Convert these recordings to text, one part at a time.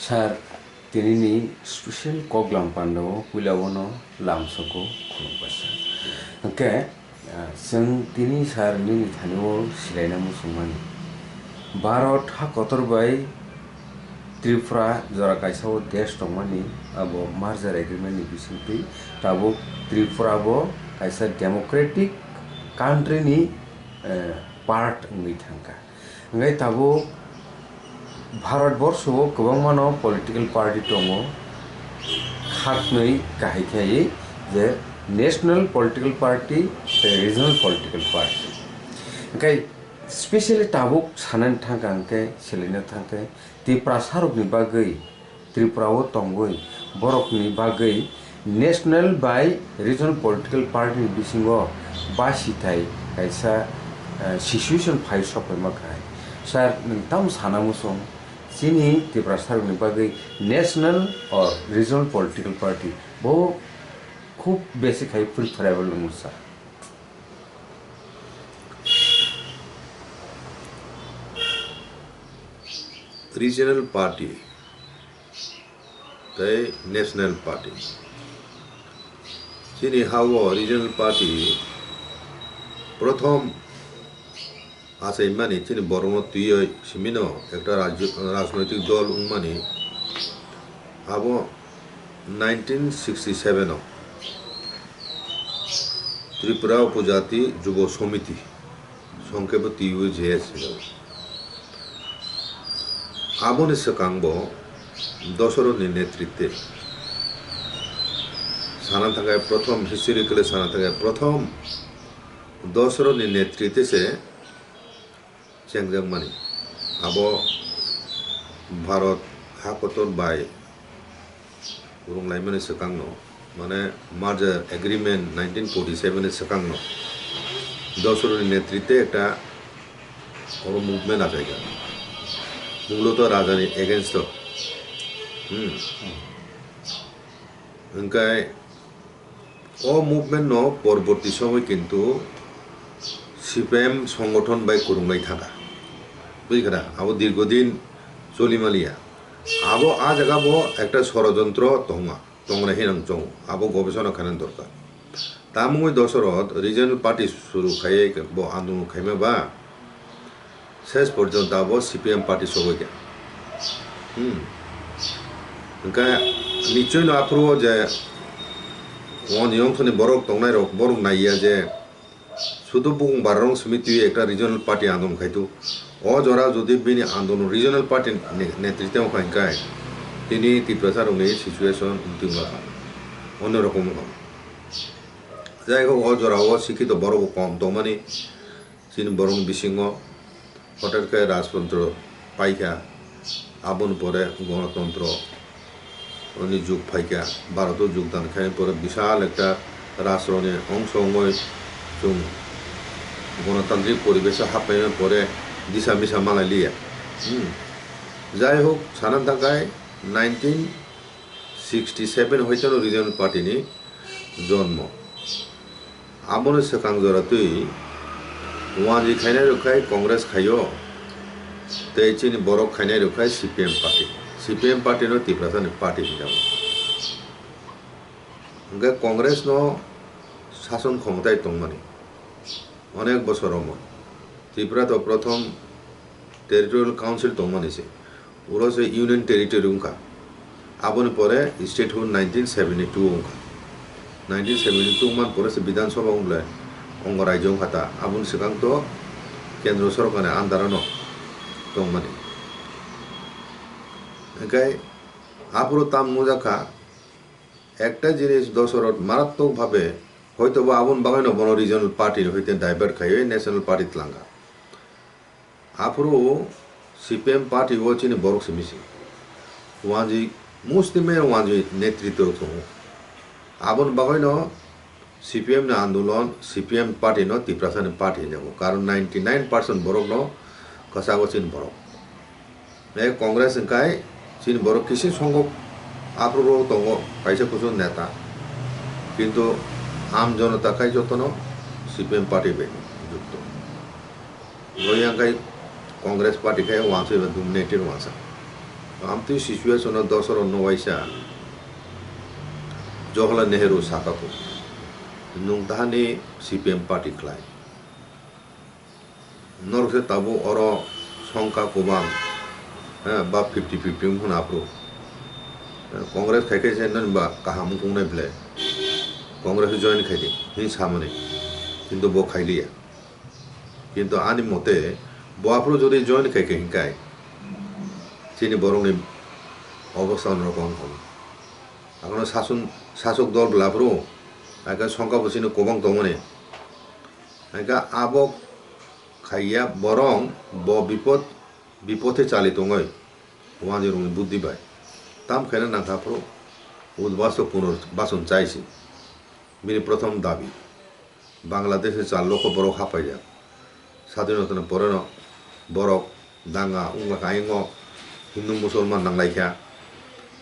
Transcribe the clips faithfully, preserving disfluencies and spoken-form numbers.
Sir, tinini special koklam pandao puila bono lamsogo khulumkha sir. Hwnkhe, ah, chwng tini sir nini thanio silaina muchungmani. Bharat ha kotor bai Tripura jora kaisa o desh tongmani, abo merger agreement ni bisingtwi tabuk Tripura bo kaisa democratic country ni, eh, part wngwi thangkha. Hwnkhe tabuk Bharat borsho o kwbangma no political party tongo, khaknwi kahai khe je national political party tei regional political party. Hwnkhe specially tabuk sanani thangkha hwnkhe, selengna thangkhe Tiprasa rokni bagwi Tripura o tongwi borokni bagwi national bai regional political party ni bisingo basithai kaisa, eh, situation phai sokphaima khai. Sir, nwng tamo sana muchung, chini Tiprasa rokni bagwi national or regional political party bo khub besi khai preferable wngmasa? Regional party tei national party. Chini ha-o regional party prothom achaimani chini borokno twiwi simino ekta rajyo, rajnoitik dol wngmani abo nineteen sixty seven o Tripura Upojati Jubo Somiti, songkhe bo T U J S hino. Aboni swkang bo Dosorothni netritwe sana thangkhe prothom, historically sana thangkhe prothom Dosorothni netritwe se chengjakmani. Abo Bharat ha kotor bai kwrwnglaimani swkangno, mane merger agreement nineteen forty seven ni swkangno Dosorothni netritwe ekta oro movement achaikha. Muloto rajani against o. Hmm. Hwnkhe o movement no porborti somoi kintu C P I M songothon bai kwrwngwi thangkha. Bui khna, abo dirghodin choli maliya. Abo a jaga bo ekta sorojontro tongma, tongnai hinang chong, abo gobesona khainani dorkar. Tamungwi Dosoroth regional party suru khaiwi bo andolon khaima ba, ses porjonto abo C P M party sogwi kha. Hmm. Hwnkhe nichoi no aphuru o je on yong thoni borok tongnai rok, borok naiya je sudu bukung bararong simi twi ekta regional party andolon khaitu. O jora jodi bini andolon regional party ne-, netritwe wngkha hwnkhe tini Tiprasa rokni situation wngtwi wngkha, onno rokom wngkha. Jai hok, o jora o sikhito borok bo kom tongmani. Chini borokni bisingo hotel khe rajtontro paikha, aboni pore gonotontro ni jug phaikha, Bharoto jugdan khaini pore bisal ekta rajroni ongso wngwi chwng gonotantrik poribeso happaimani pore disa misa malai liya. Hmm. Jai hok, sana thangkhai nineteen sixty seven hoiteno regional party ni jonmo. Aboni swkang jora twi wanjwi khainai rok khai Congress khaio, tei chini borok khainai rok khai C P M party. C P M party no Tiprasa ni party hinjago. Hwnkhe Congress no sason khomotai tongmani onek bosor romwi. Tripura to prothom territorial council tongmani se. Uro se Union Territory wngkha. Aboni pore statehood nineteen seventy two wngkha. Nineteen seventy two wngmani pore se Bidhan Sabha wngble ongo raijyo wngkha ta. Aboni swkang to Kendro Sorkarni under o no tongmani. Hwnkhe aphuru tam wngjakha, ekta jinis Dosoroth maratwk bhabe hoitoba aboni bagwino bono regional party ni hoite divert khaiwi national party twlangkha. Aphuru C P M party o chini borok simi se wanjwi, mustimai wanjwi netritwo tongo. Aboni bagwino C P M ni andolon, C P M party no Tiprasa ni party hinjago, karon ninety nine percent borok no kwchago chini borok. Tei Congress hwnkhe chini borok kisu songkok aphuru tongo, kaisa kusu neta, kintu Aam Janata khai jotono C P M party bai jukto. Boyang khai Congress party khai wansoi ba dominated wansa. Amtwi situation o dosoro no waisa Jawaharlal Nehru saka ko, nwng tahani C P M party khlai. Norok se tabuk oro songkha kwbang, eh, ba fifty fifty wng khna aphuru. Eh, Congress khai khai se nani ba kaham wng kung nai ble. Congress join khai di, hin samani. Kintu bo khai liya. Kintu ani mote bo aphuru jodi join khai khai hinkai chini borokni obostha onrokom wng kha. Akhno sasun, sasok dol bwla aphuru, ake songkha bo chini kwbang tongmani. Hingke abo khaiya borong bo bipot, bipote chali tongoi wanjwi rokni buddhi bai. Tam khaina nangkha phuru udbaso punor bason chaisi. Bini prothom dabi, Bangladesh ni char lokho borok hapaijak. Sadinotani poreno borok danga wngkha, ayingo Hindu Musulman nanglaikha.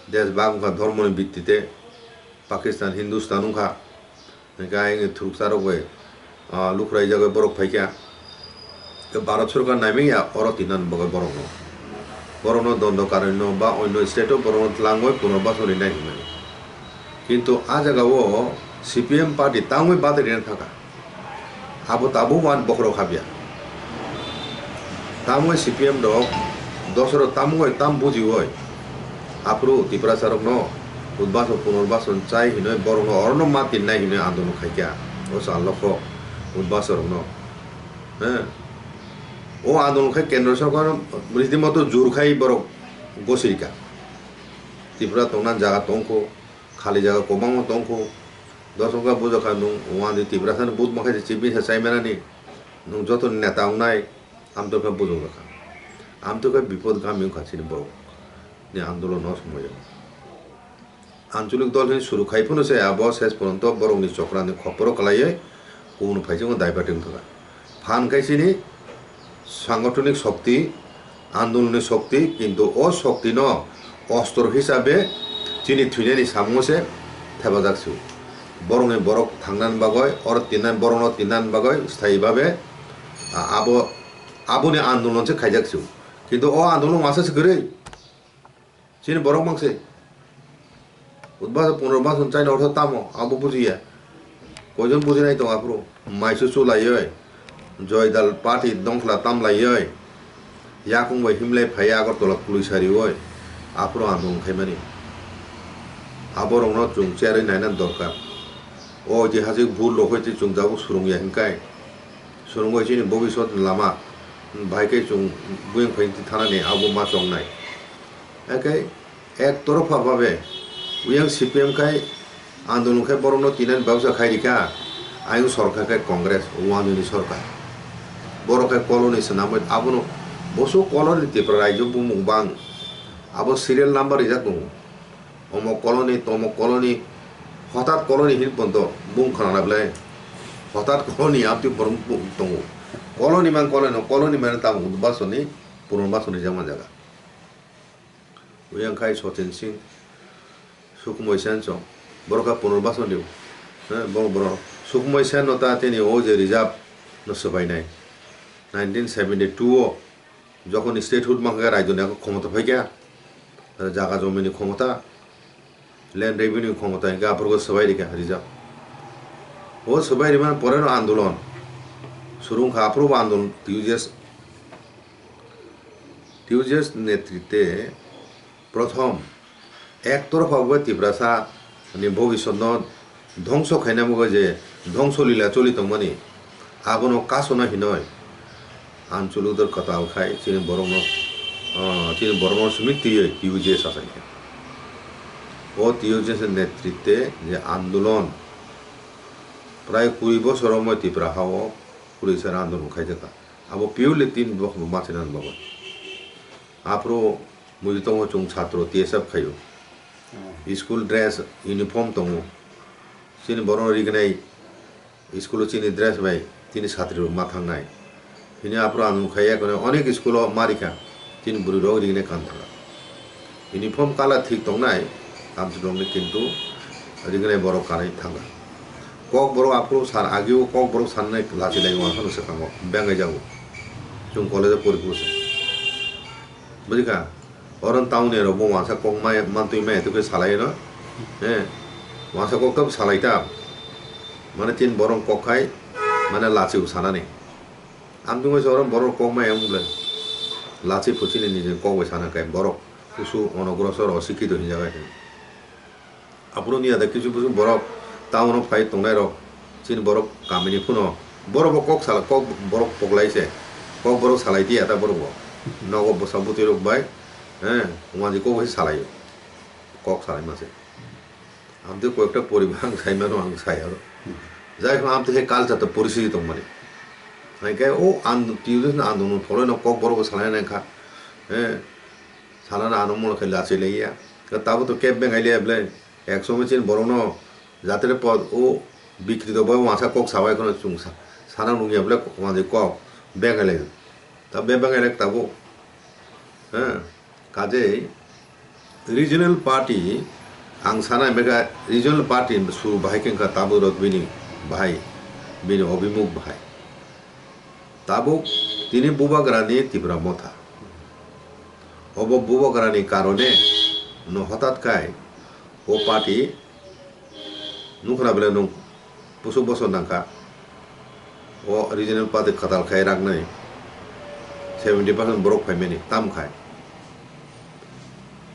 Desh bhag wngkha dhormoni bittite, Pakistan Hindustan wngkha. Hingke ayang thuruksa rok bai, ah, lukhrai jagoi borok phaikha. Ke Bharat sorkar naiming ya oro tinan bagoi borokno. Borokno dondo karino ba onno state o borokno tlangoi punorbason rinai hinmani. Kintu ah jaga o C P M party tangoi bade rina thangkha. Abo tabuk wan bokhorok habya. Tamoi C P M rok dosoro tamoi tam bujioi. Aphuru Tiprasa rokno udbason punurbason chai hinoi borokno orono ma tinnai hinoi andolon khaikha. O salokho udbaso rokno. He. O andolon khai kendro sorkar ritimoto jur khai borok gosirika. Tipra tongna jaga tongkho, khali jaga kwbangma tongkho. Dosokha bujokha nwng wngdi Tiprasani but makhai chief minister chaimanani nwng joto neta wngnai. Amtwkha bujokjakha. Amtwkha bipod gami wngkha chini borok ni andolon o somoyo. Anchalik dol hwnwi suru khai phano se abo ses poronto borokni chokrani khoporo kwlaiwi kubun phaisingno diverting wngkha. Phan khai chini sangothonic shokti, andolonni shokti, kintu o shoktino ostro hisabe chini thwinani samungo se thepajak se. Borokni borok thangnani bagwi, oro tinnani borokno tinnani bagwi sthayi babe, a-, abo, aboni andolon se khaijak se. Kintu o andolon masa se kwrwi. Chini borok mang se. Udbaso punurbason chaina ortho tamo, abo bujiya. Koijon bujinai tongo aphuru? Maisu chulaioi, joydal party dongkhla tamlaioi, yakung bai himlai phaiya Agartala kului sarioi, aphuru andolon khaimani. Aborokno chwng cherwi naina dorkar. O itihasik bhul rok bai chwng jabo swrwngya hinkai. Swrwngwi chini bobisot lama, bahai khe chwng buyang phai thanani abo ma chongnai. Eke ek torofa babe, uyang C P M khai andolon khai borokno tinani babsa khai rikha, ayang sorkar khai Congress, wanjwini sorkar. Borok khai colony swnamwi abono bosok colony Tripura raijo bumung bang, abo serial number rijak tongo. Omo colony, tomo colony, hotat colony hin pondo bung khana belai. Hotat colony amtwi borok bung tongo. Colony man colony no, colony man tamo basoni, puron basoni jama jaga. Uyang khai Sachin Singh, Sukhmoy Sen chong. Borok kha Punarbasan di. Eh, borok, borok. Sukhmoy Sen no ta tini o je reserve no swbainai. Nineteen seventy-two o jokhon statehood mankha raidoni ako khomota phaikha. Jaga jomini khomota, land revenue khomota hinkhe aphuru swbai rikha reserve. O swbai rimani pore no andolon. Surung kha aphuru bo andolon T U J S T U J S নেতৃত্বে প্রথম একতরফা ভাবে তিপ্রাসা ni ভবিষ্যৎ no ধ্বংস khaina bagwi je ধ্বংস লীলা choli tongmani abono kasona hinoi Anchuludor kwtal khai chini borokno, ah, chini borokno simi twiwi T U J S achaikha. O T U J S ni netritwe je andolon prai kuri bosor romwi Tipra hao kwrwi sara andolon khaijakha. Abo purely tin bok machinani bagwi. Aphuru muitu tongo chwng chatro T S F khaio. School dress, uniform tongo. Chini borokno rignai school o chini dress bai chini satri rok ma thangnai. Hini aphuru ang nukha ya kono onek school o ma rikha. Chini bwrwi rok rignai kan thangkha. Uniform colour thik tongnai, tamswk rokni kintu rignai borok kanwi thangkha. Kokborok aphuru san agio kokborok sanwi lachi lai wngkha no swkango, bengai jago. Chwng college o pori phuru se. Bujikha? Oro town ni rok bo wansa kok mai mantwi mai twi khe salai no. Eh, wansa kok to salai ta. Mane tin borok kok khai mane lachi bo sanani. Amtwi wngwi se oro borok kok mai wng bwle. Lachi phuchini nini kok bai sana khe borok kusu onogrosor osikhi do hinjaga khe. Aphuru ni ada kisu busu borok town o phai tongnai rok chini borok kamini phano borok bo kok sala kok borok koklai se kok borok salai tiya ta borok bo nogo bwsa bwtwi rok bai eh wanji kok bai salai kok salai ma se. Amtwi koyekta poribar ang sai mano ang sai aro jai ho amtwi he culture to porisi tong mani hai khe o ang tiyudu ang dong pholo no kok borok bo salai nai kha eh. Sana na ano molo khe lachi leiya. Tabo to keb bengai le ble. Ek somo chin borok no jatre pod o bikri to boy wansa kok sabai kono chungsa. Sana nungya ble wanji kok bengai le. Ta be bengai le tabo. Ha. Kajei regional party ang sana mega regional party su bahai kengka tabo rot bini bahai bini obimuk bahai. Tabuk tini bubagrani Tipra Motha. Obo bubagrani karone no hotat khai o party nukhna bele nung pusuk bosor nangkha. O regional party khatal khai raknai seventy percent borok phaimani tam khai.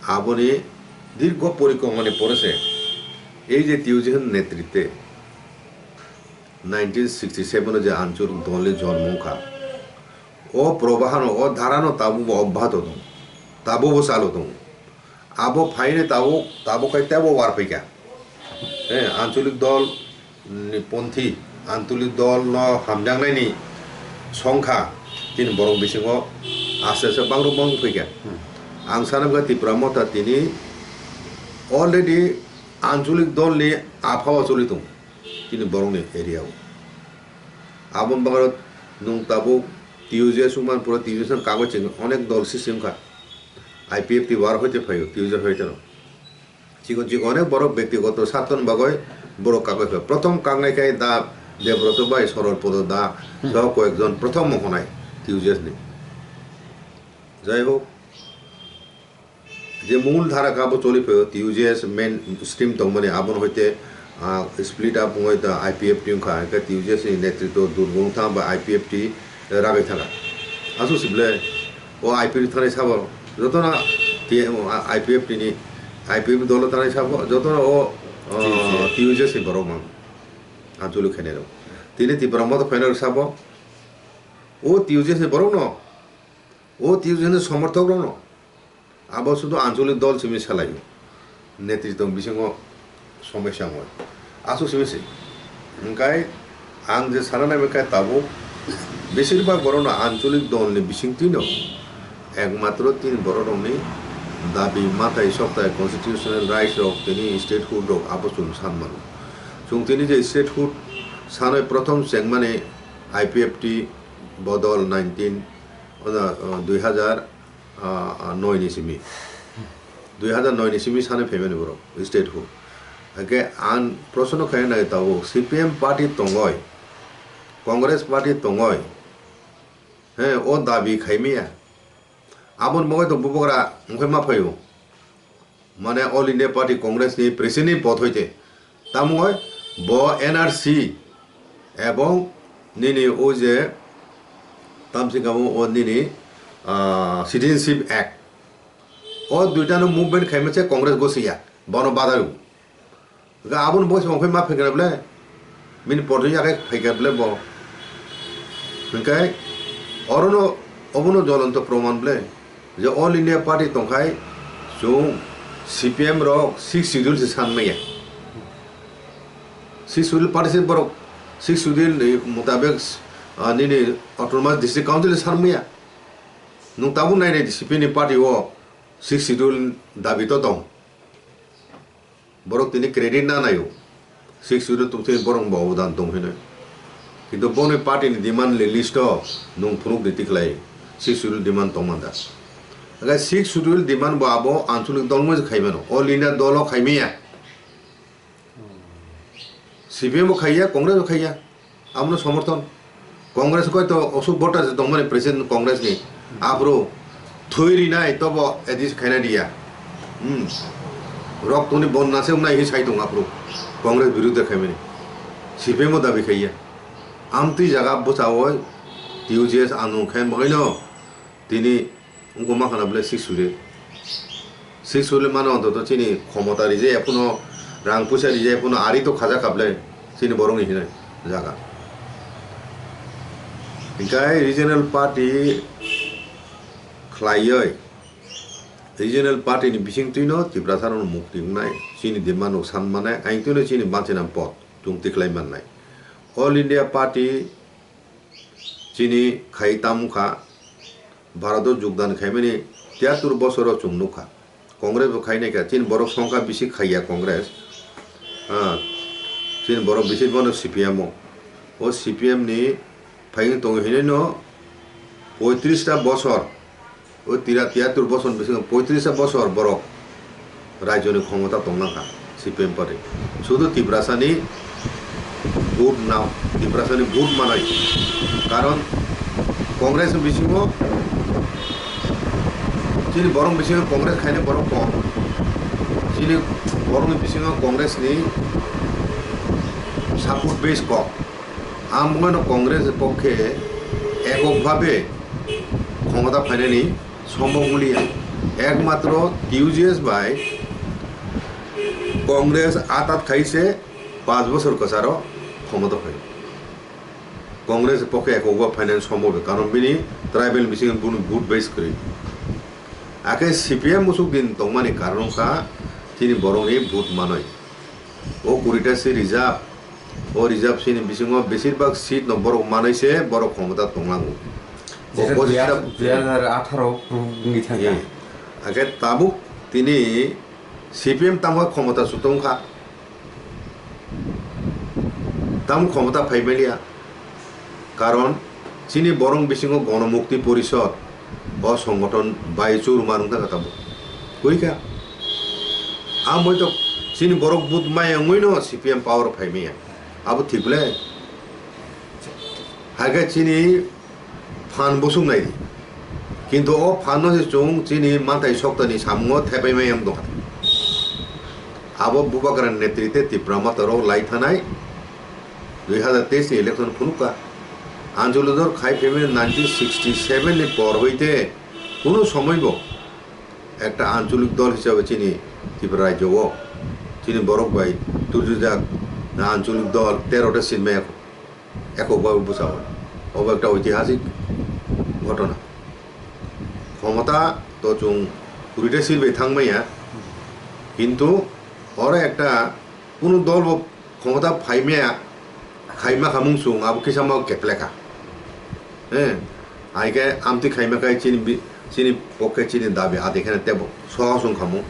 Aboni dirgo porikomani porese ei je Tiujihan netrite nineteen sixty seven o je Anchur dolni jonmo wngkha, o probahano, o dharano tabukbo obbahato tongo, tabukbo chalo tongo. Abo phaini tabuk, tabuk khai teibo warphaikha. He, Ancholik dol ni ponthi, Ancholik dol no hamjaknaini songkha, tini borok bisingo aste aste bangrok bangwi phaikha. Ang sana kha Tipra Motha tini already Ancholik dol ni aphao choli tongo. Chini borokni area o. Aboni bagwi nwng tabuk T U J S wngmani pore T U J S no kagoj chengwi onek dol system kha. I P F T war hoite phaio, T U J S hoite no. Chikon chikon onek borok bektigoto sartoni bagwi borok kagoj kha. Prothom kagnai khe da Debroto bai Soror Podo da soho koyekjon prothom moknai T U J S ni. Jai hok, je mul dhara kha bo choli phaio, T U J S main stream tongmani, abono hoite, ah, split up wngwi da I P F T wngkha, hwnkhe T U J S ni netritwo durgo wngkha ba I P F T ragwi thangkha. Aswk si ble o I P F T thangnai sabo jotono T-, I P F T ni, I P F T dolo thangnai sabo jotono o, ah, T U J S ni borok mang. Anchalik khainai rok. Tini Tipra Motha phainai rok sabo o T U J S ni borok no, o T U J S ni somorthok rok no. Abo sudu Ancholik dol simi salaio. Netritwo bisingo somosya wngo. Aswk simi se. Hwnkhe ang je sana naibaikha tabuk besirbak borokno Ancholik dolni bisingtwino ekmatro tin borokrokni dabi matai soktai constitutional rights rok tini statehood rok abo chwng san mano. Chwng tini je statehood sanwi prothom chengmani I P F T bodol nineteen, o, o, dui hazar, ah, ah, noi ni simi. Dui hazar noi ni simi sani phaimani borok, statehood. Hake ang proshno khaina nai tabuk, C P M party tongoi, Congress party tongoi, he, o dabi khaimaya. Aboni bagwi to bubagra wngkhai ma phaio. Mane All India Party Congress ni president ni pod hoite. Tamo wngoi bo N R C ebong nini o je tamsing kamo o nini, ah, Citizenship Act. O duita no movement khaima se Congress gosi ya. Bono badai. Ga aboni bo se wngkhai ma phaikha ble. Bini porjoi yakhai phaikha ble bo. Hwnkhe orono obono jolonto proman ble. Je All India Party tongkhai chwng C P M rok six schedule se san maya. Six schedule party se borok six schedule ni mutabek, ah, nini autonomous district council se san maya. Nwng tabuk nai nai C P M ni party o six schedule dabi to tong. Borok tini credit na naio. Six schedule tongthai borok bo obodan tong hinwi. Kintu boni party ni demand li list o nwng phunuk di tikhlai six schedule demand tongmanda. Hwnkhe six schedule demand bo abo Anchalik dol moi khaimano. All India dolo khaimaya. C P M bo khaiya, Congress bo khaiya. Abono somorthon. Congress koi to Ashok Bhattacharya tongmani president Congress ni. Aphuru Thwi rinai tobo adis khaina diya. Hmm. Roktoni bonna se wngnai hi sai tong aphuru. Congress birudhe khaimani. C P M o dabi khaiya. Amtwi jaga bwsao T U J S anung khe bagwino tini wngkoma khana bwle sik sure. Sik sure mano ontoto chini khomota rijai aphuno rang puisa rijai aphuno ari to khaja kha bwle chini borokni hinwi jaga. Hinkhe regional party khlaiwi regional party ni bisingtwino Tiprasa rokno mukti wngnai chini demand rok san manai aingtwino chini bachinam pot chwng tikhlai mannai. All India party chini khai tamo kha, Bharat o jogdan khaimani tiyattor bosoro chwng nukha. Congress bo khainai kha, chini borok songkha bisi khaiya Congress. Ah, chini borok bisi bono C P M o. O C P M ni phaiyung tongo hinwi no poitris ta bosor. O tira tiyattor bosor bisingo poitris ta bosor borok rajyoni khomota tongna kha C P M party. Sudu Tiprasani vote nao, Tiprasani vote manai. Karon Congress ni bisingo chini borok bisingo Congress khainai borok kom. Chini borokni bisingo Congress ni support base kom. Ang bwkhano Congress ni pokhe ekok bhabe khomota phainani sombhob wngya. Ekmatro T U J S bai Congress atat khai se panch bosor kwcharo khomota phai. Congress ni pokhe ekok bha phainani sombhob, karon bini tribal bisingo bini vote base kwrwi. Akhe C P M musuk din tongmani karon wngkha chini borokni vote manwi. O kurita si reserve. O reserve sini bisingo besir bak seat no borok manwi se borok khomota tonglango. O Jeta pochisita dui hajar, dui hajar atharo wngwi thangkha. Eh. Akhe tabuk tini C P M tamo khomota sutong kha. Tamo khomota phai maliya. Karon chini borok bisingo Gono Mukti Porishod o songgothon bai churuma wngkha tabuk. Kwrwi kha. Amoi to chini borok vote maya wngwi no C P M power phai maya. Abo thik le. Hai khe chini phan bosong nai di. Kintu o phan no se chwng chini manthai soktani samungo thepai maya wng tongkha. Abo Bubagra netrite Tipra Motha rok lai thanai dui hazar teis ni election phunukha. Anchalik dol khai phaimani nineteen sixty seven ni por hoite kunu somoi bo ekta anchalik dol hisabe chini Tripura rajyo o chini borok bai tubujak anchalik dol tero ta seat maya ekok bhabe bwsao. Obo ekta oitihasik ghotona. Khomota to chwng kurita seat bai thang maya, kintu oro ekta kunu dol bo khomota phaimaya, khaima khamung chwng abo kisa ma keplekha. Eh, hai khe amtwi khaima khai chini bi-, chini pokhe chini dabi adi kheno tebo sohos wng khamung,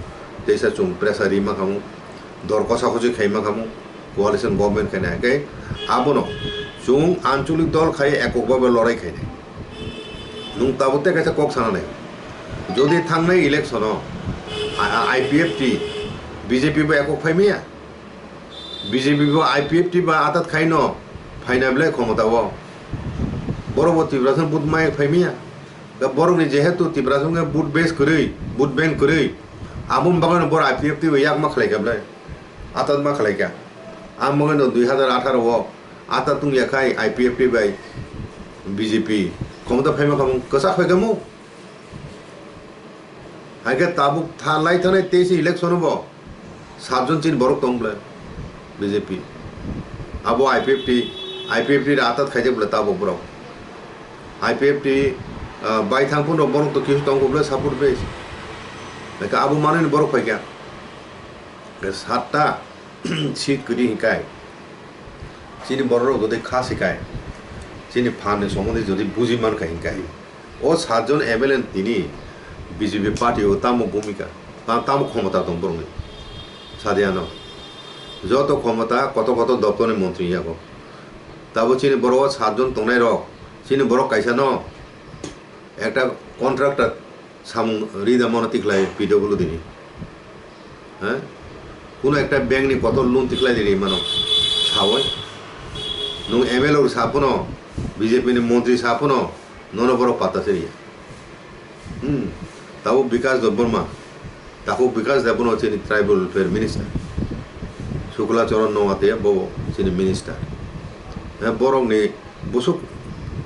teisa chwng pressure rima khamung, dor kosa kosi khaima khamung, coalition government khaina hai khe abono chwng anchalik dol khai ekok bhabe lorai khainai. Nwng tabuk tei kaisa kok sana nai, jodi thangnai election o I-, I P F T, B J P bo ekok phaimaya, B J P bo I P F T ba atat khaino phaina belai khomota o. Borok bo Tiprasa vote maya phaimaya. Da borok ni jehetu Tiprasa wngkha vote base kwrwi, vote bank kwrwi. Aboni bagwi no borok I P F T bai yakma khlai kha belai. Atat ma khlai kha. Ang bagwi no dui hazar atharo o atat tungya khai I P F T bai B J P. Khomota phaima khamung kwchak phai khamu. Hai khe tabuk tha lai thanai teisi election bo satjon chini borok tong ble B J P. Abo I P F T, I P F T da atat khaijak ble tabuk borok. I P F T, ah, bai thang phano borok to kisu tongo ble support base. Hai khe abo manwi ni borok phai kha. Khe satta seat kwrwi hinkai. Chini borok rok jodi kha sikai. Chini phan ni somondi jodi buji mankha hinkai. O satjon M L A ni tini B J P party o tamo bhumika, ta-, tamo khomota tong borokni? Sadi ano. Joto khomota koto koto doptor ni montri yago. Tabo chini borok o satjon tongnai rok, chini borok kaisa no ekta contractor samung rida mano tikhlai P W D ni. He? Kuno ekta bank ni kotor loan tikhlai di ri mano. Sawai. Nung M L A sa phano, B J P ni montri sa phano, nono borok pata se riya. Hmm. Tabuk Bikash Debbarma, takhuk Bikash Debbarma chini tribal welfare minister, Shukla Charan Noatia bobo chini minister. Eh, borokni busuk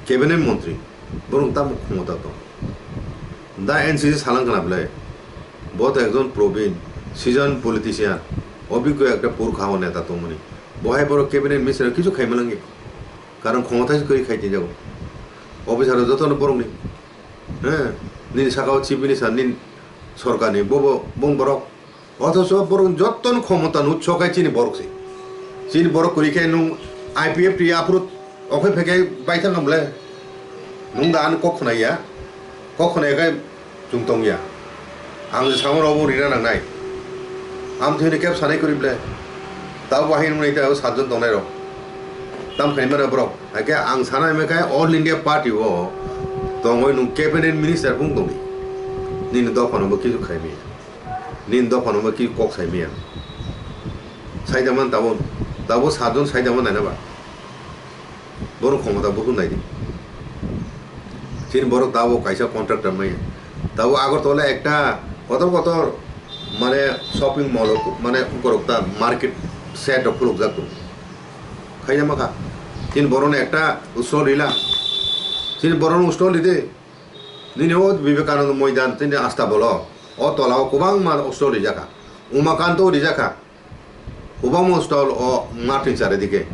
cabinet montri, borok tamo khomota tong. Da N C C salang khna bwle, bo to ekjon probin, seasoned politician, obiggo ekta purkha o neta tongmani. Bo hai borok cabinet minister kichu khai malangi, karon khomota se kwrwi khai twi jago. Officer jotono borokni, he, nini saka o chief minister, nini sorkarni, bobo, bong borok. Othocho borok jottoni khomota no utso khai chini borok se. Chini borok kwrwi khe nwng I P F T aphuru okhai phekai bai thang bwle. Nwng da ani kok khwnai ya. Kok khwnai khai chwng tong ya. Ang je samung rok bo rina nangnai. Am thwini kep sanai kwrwi bwle. Tabo bahai nwng nai ta satjon tongnai rok. Tam khai mano borok. Hakhe ang sana hwnwi khai All India Party o tongwi nwng cabinet minister bung tongdi. Nini dophano bo kisu khai maya. Nini dophano bo ki kok sai maya. Saida man tabo, tabo satjon saida man naina ba. Borok khomota bukhuk naidi. Chini borok tabo kaisa contractor maya. Tabo Agartala ekta kotor kotor mane shopping mall o mane korokta market shed rok khulukjak tongo. Khaina makha. Chini borokno ekta stall rila. Chini borokno stall ride. Nini o Vivekananda Moidan, chini Astabolo, o tola o kwbangma stall rijak kha. Umakanta o rijak kha. Kwbangma stall o Martin Char dike.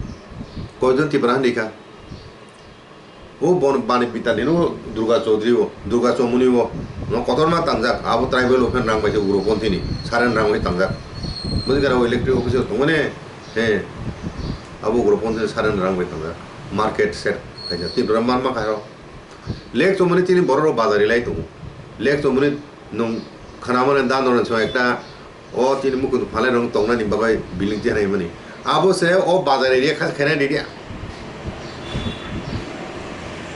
Koijon Tipra hinwi kha. O bon bani bitani no Durga Chaudhary o, Durga Chomoni o, no kotorma tangjak. Abo tribal o phen rang bai se Ugroponthi ni, saren rang bai tangjak. Bwswk o electric office o tongmani, he, abo Ugroponthi ni saren rang bai tangjak. Market set khaijak. Tipra manma khairok. Lek chomani chini borok rok bazari lai tongo. Lek chomani nwng khwnamani dan rok song ekta o chini mukut phalai rok tongnani bagwi building tihanai mani. Abo se o bazar area kha khainai area.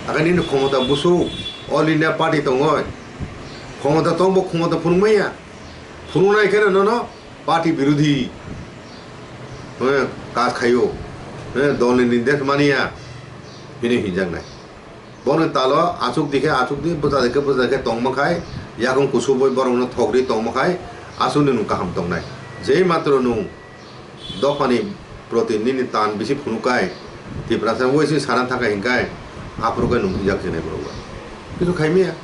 Akhe nini khomota busu All India Party tongoi. Khomota tongbo khomota phunukmaya. Phunuknai kheno nono party birodhi. Eh, kaj khaio. Eh, dolni nirdesh maniya. Hini hinjaknai. Bono talo achuk dikhe achuk di, bwsa dikhe bwsa dikhe tongma khai, yakung kusubui borokno thokri tongma khai, aswkni nwng kaham tongnai. Jei matro nwng dophani proti nini tan bisi phunuk khai, Tiprasa waisi sana thangkha hinkhai, aphuru khe nwng hwnjak sinai borok bai. Kisu khaimaya.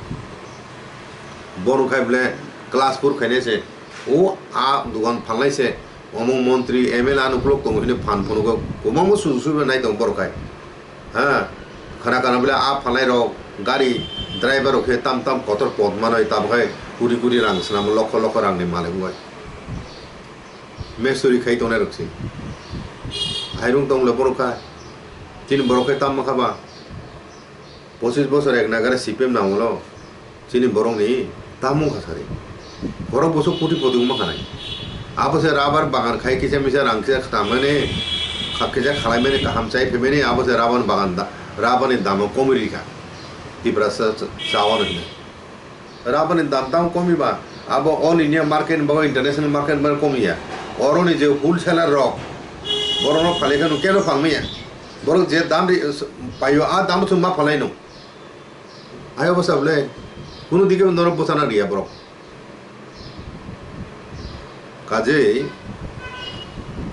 Bono khai bole class four khainai se, o a dogan phalnai se, omo montri, M L A ano ukulok tongo hwnwi phan phunugo, kwbangma sujuk sujuk nai tongo borok khai. Ha, khana kana bole a phalnai rok gari driver rok khe tam tam kotor pot manwi tabuk hai kuri kuri rang swnamo, lokho lokho rangni malik wngwi. Mesuri khai tongnai rok se. Hairung tong le borok kha. Chini borok khe tam ma kha ba. Pochis bosor ek nagare C P M ni amolo chini borok ni tam wng kha sari. Borok bosok koti poti wng ma kha nai. Abo se rubber bagan khai kisa misa rang kisa khamani, kha kisa khalai mani kaham chai phi mani, abo se rubber bagan da, rubber ni dam o komui ri kha. Tiprasa cha-, chawan hwnwi. Rubber ni dam tamo komi ba, abo all India market ni bagwi international market ni bagwi komi ya. Oro ni je wholesaler rok, borok no phalai khe no keno phalmaya. Borok je dam ri, paio a dam thum ma phalai no. Ayo bwsa bwle, kunu dike norok bwchana riya borok. Kajei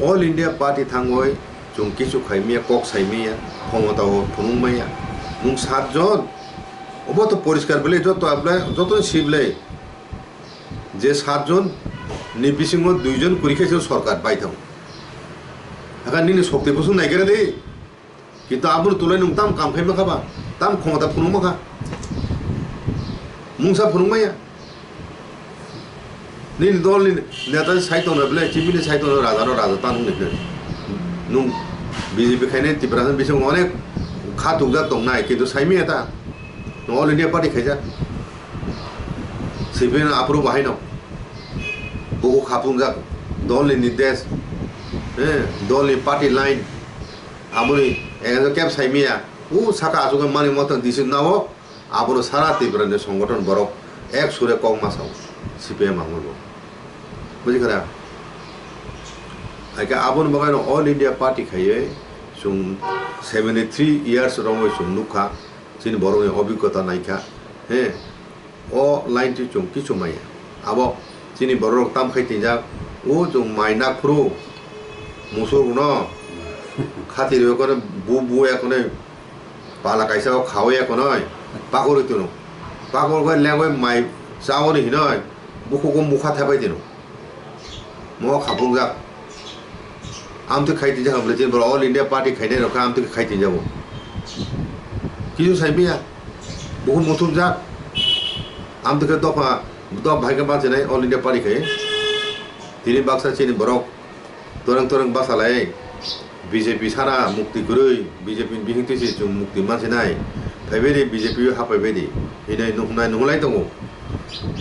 All India Party thangoi chwng kisu khaimaya, kok saimaya, khomota o phunukmaya. Nwng satjon, obo to poriskar bwle joto aplai, joto ni si bwle je satjon ni bisingo duijon kwrwi khe se sorkar bai thango. Hakhe nini sokti bwswk naikhe de. Kintu aboni tulai nwng tam kam khai ma kha ba, tam khomota phunuk ma kha. Mungsa phunuk maya. Nini dol ni neta sai tong bwle, chibini sai tong raja no raja ta nung ni. Nung B J P khai nai Tipra bising onek kha tukjak tong nai, kintu sai maya ta. Nung All India Party khaijak. C P M no approve bahai no. Buku kha phungjak. Dol ni nirdesh. Eh, dol ni party line. Aboni ekdom kep saimaya, o saka aswk mani moto D C nao, abono sara Tripura ni songothon borok ek sure kok ma sao, C P M amol bo. Buji kha da? Hai khe aboni bagwi no All India Party khaiwi chwng seventy three years romwi chwng nukha, chini borokni obhiggota naikha, he, O line twi chwng kichu maya. Abo chini borok rok tam khai tinjak. O chwng mai nak phuru musuk no khati rwi kono bu bu ya kono pala kaisa o khawi ya kono pakori tunu. Pakor khe lengwi mai chawoni hinoi bukhuk o mukha thepai tunu. Mo khapungjak. Amtwi khai tinjak hamle chini borok All India Party khainai rok kha amtwi khai tinjago. Kisu sai maya. Bukhuk muthupjak. Amtwi khe dopha, dopha hai khe bachinai All India Party khai. Tini baksa chini borok toreng toreng basa lai. B J P sana mukti kwrwi, B J P ni bihik twi se chwng mukti mansinai. Phaibai di B J P o haphaibai di. Hinwi nuhnai nuhlai tongo.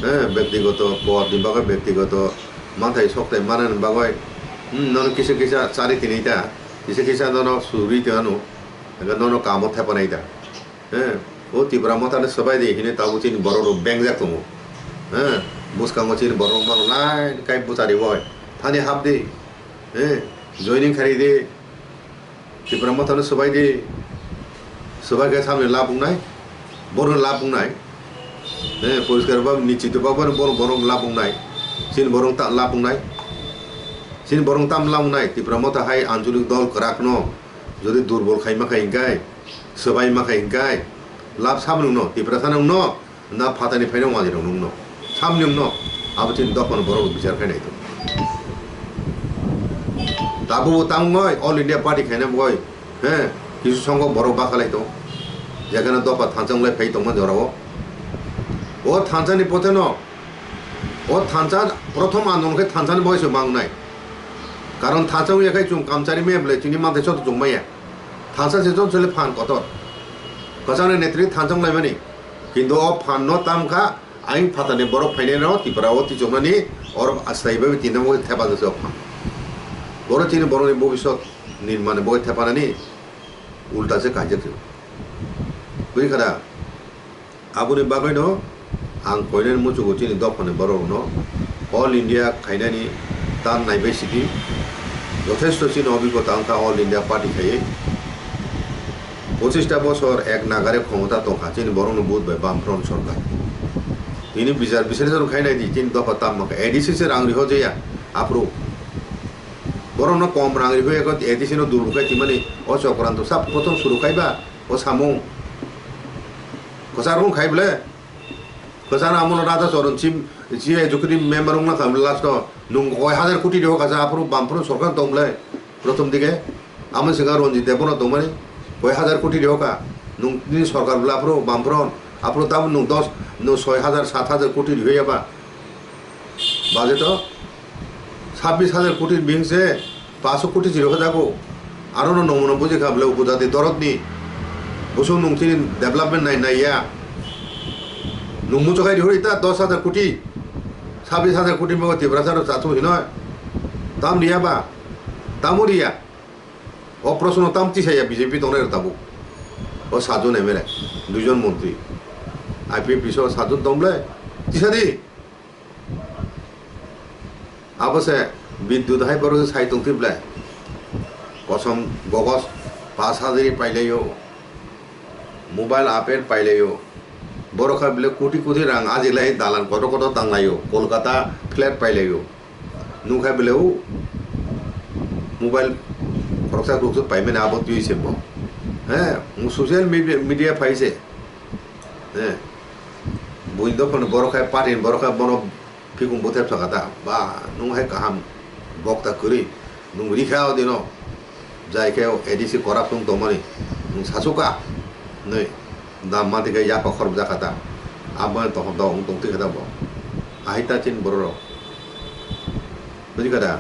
Eh, bektigoto por ni bagwi bektigoto manthai sokthai manani bagwi, hmm, nono kisa kisa chari tinwi ta, kisa kisa nono suri twi ano, hwnkhe nono kamo thepanai ta. Eh, o Tipra Motha no swbai di hinwi tabuk chini borok rok bengjak tongo. Eh, bwskango chini borok rok mano nai kai bwchari bai thani hap di. Eh, joining khai di. Tipra Motha no swbai di, swbai khe samni lab wngnai, bono lab wngnai. Eh, poriskar ba nichito ba bono, bono, bono lab wngnai. Chini borok ta lab wngnai. Chini borok tam lab wngnai. Tipra Motha hai anchalik dol kwrak no jodi durbol khai ma khai hinkai, swbai ma khai hinkai, lab samni wngno, Tipra sana wngno. Na phatani phaino wngya rok nungno. Samni wngno. Abo chini dophano borok bichar khai nai tongo. Tabuk bo tamo wngoi All India Party khaina boi. He, kisu songkok borok basalai tongo. Jekheno dopha thansa wngwlai phai tongma jorao. O thansa ni pote no. O thansa prothom andolon khe thansa ni boi se mangnai. Karon thansa wngya khai chwng kamchari maya bwlai chini manthai soto chwng maya. Thansa se chwng chole phan kotor. Kwchangni netri thansa wnglaimani. Kintu o phan no tam kha, aing phatani borok phainai no Tripura o tichoknani orok asai bai tinna bo thepa jasa o phan. Borok chini borokni bobisot nirmani bo thepanani ulta se kaijak se. Bui khada, aboni bagwi no ang koinani muchugo chini dophani borok no All India khainani tan naibai sidi. Jothesto chini obhigota wngkha All India Party khaiwi. Pochista bosor ek nagare khomota tongkha chini borokno vote bai Bamfront sorkar. Tini bichar bisleson khai nai di, chini dopha tam mankha A D C se rang riho jeya aphuru. Borokno kom rang riho eko A D C no dul bukhai timani o chokranto sab kotor suru khai ba o samung. Kwchar wng khai ble. Kwchar amono Raja Choron chim, chi executive member wngna kha last o. Nung koi hajar koti riho kacha aphuru Bamfront sorkar tong ble. Prothom dige, amo sika Ranjit Debbarma tongmani, koi hajar koti riho ka, nung ni sorkar bwla aphuru Bamfront, aphuru tamo nung dos, nung soi hajar, sat hajar koti riho ya ba. Budget o sabbish hajar koti bihing se, paanch koti chiri hojago. Aro no nomo no buji kha bwle upojati dorot ni, busung nung chini development nai nai ya. Nung muchung khai riho ita dos hajar koti, sabbish hajar koti mo Tiprasa ro chatu hinoi. Tam riya ba. Tamo riya. O proshno tam tisaya B J P tongnai rok tabuk. O sajon M L A, duijon montri. I P F T so sajon tong ble. Tisa di. Abo se bidyut hai borok sai tong thik ble. Kosom gogos pas hajari pailaio. Mobile apple pailaio. Borok hai ble koti koti rang ajiklai dalan kotor kotor tanglaio. Kolkata flat pailaio. Nungkha bele o mobile khoroksa khoroksa paimani abo twi se bo. He, mo social media, media phai se. He. Buini dophano borok hai party ni borok hai bono phikung bothe thaka ta. Ba, nung hai kaham bokta kwrwi. Nung rikha o dino. Jai khe A D C corrupt wng tongmani. Nung sasu ka. Nui. Da mati khe yapha khorok jakha ta. Abo tong tong tong tikha ta bo. Ahai ta chini borok rok. Buji kha da?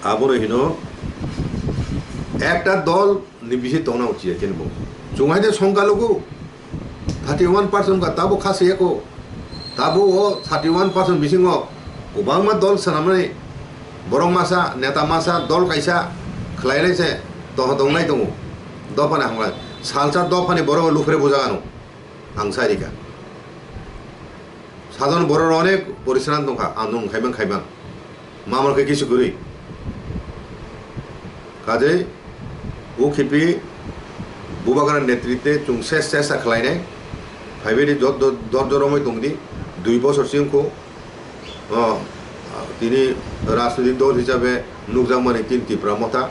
Abo no hino ekta dol ni bisi tongna uchiya chini bo. Chungai de songka lugu. Thirty one percent ka tabo khasi yako. Tabo o thirty one percent bisingo kwbangma dol swnamnai borok masa, neta masa, dol kaisa khwlainai se tongha tongnai tongo. Dophani hamkrai salsa dophani borok lufre bujagano ang sai rikha. Sadon borok onek porisran tongkha, ang nung khaimang khaimang. Mamar khe kisu kwrwi. Kajei, o khipi Bubagra netritwe chwng ses chesta khlainai. Phaibaidi dor dor dor dor wngwi tongdi, dui bosor singkho, o, tini rajnitik dol hisabe nukjakmani tin Tipra Motha,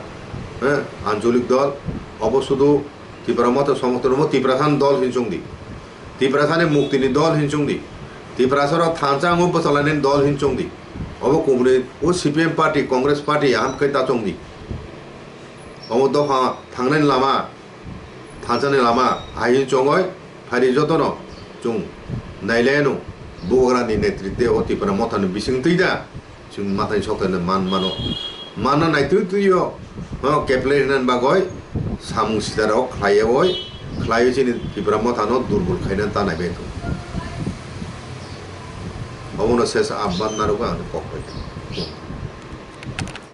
eh, ancholik dol, obo sudu Tipra Motha somorthon omo Tiprasani dol hinsongdi, Tiprasani muktini dol hinsongdi, Tiprasarok thansa wngwi bwchalainani dol hinsongdi, obo kubuni o C P M party, Congress party aham khe ta chongdi, omo dopha thangnani lama, thansani lama ahai chongoi phaidi jotono chwng nailaino Bubagrani netritwe o Tipra Mothani bisingtwi da chwng mathai soktani man mano. Manna naitwi twi o, o, keplai rwnani bagwi samung sitarok khlaiwi, khlaiwi chini Tipra Mothano durbol khaina ta naibai thung. Obono sesa abban narugo ang kok bai.